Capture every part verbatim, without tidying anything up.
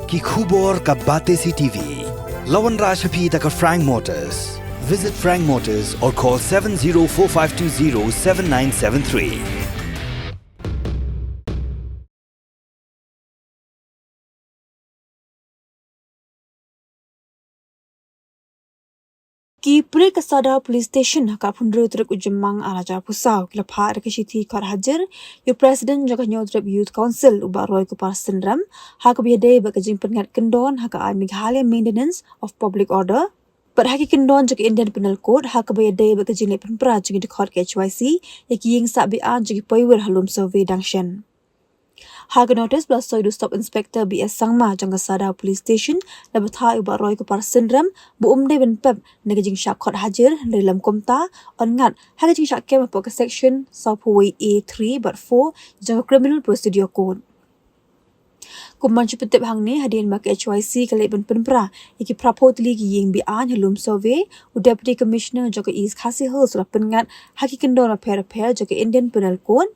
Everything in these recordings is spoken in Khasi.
Ki khubor ka Batesi TV la wanrah sha phi da ka Frank Motors. Visit Frank Motors or call seven zero four five two zero seven nine seven three. Ki prit ka Sadar Police Station ha ka arphew hynriew tarik u Jymmang arhajar arphew saw ki la phah da ka shithi khot hajir ïa u President jong ka Hynñiewtrep Youth Council, u Bah Roykupar Synrem, ha kaba ïadei bad ka jingpynngat kyndon ha ka aiñ Meghalaya Maintenance of Public Order bad ha ki kyndon jong ka Indian Penal Code ha kaba ïadei bad ka jingleit pynpra jong ki dkhot ka H Y C ïa ki ïing sah beaiñ jong ki poiwir ha Lum Survey dang shen. Ha ka notis ba la soi da u Sub Inspector B S Sangma jong ka Sadar Police Station, la batai ïa u Bah Roykupar Synrem ba um dei ban pep na ka jingshah khot hajir, hynrei lym kumta yn ngat ha ka jingshah kem hapoh ka Section sawphew wei A three bad four jong ka Criminal Procedure Code. Kum ban shu pyntip hangne, hadien ba ka H Y C ka leit ban pynpra ïa ki phraphew tylli ki ïing beaiñ ha Lum Survey, u Deputy Commissioner jong ka East Khasi Hills u la pynngat ha ki kyndon bapher bapher jong ka Indian Penal Code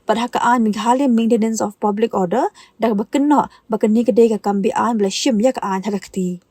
bad ha ka aiñ Meghalaya Maintenance of Public Order, da kaba kynnoh ba kane ka dei ka kam beaiñ ba la shim ïa ka aiñ ha ka kti.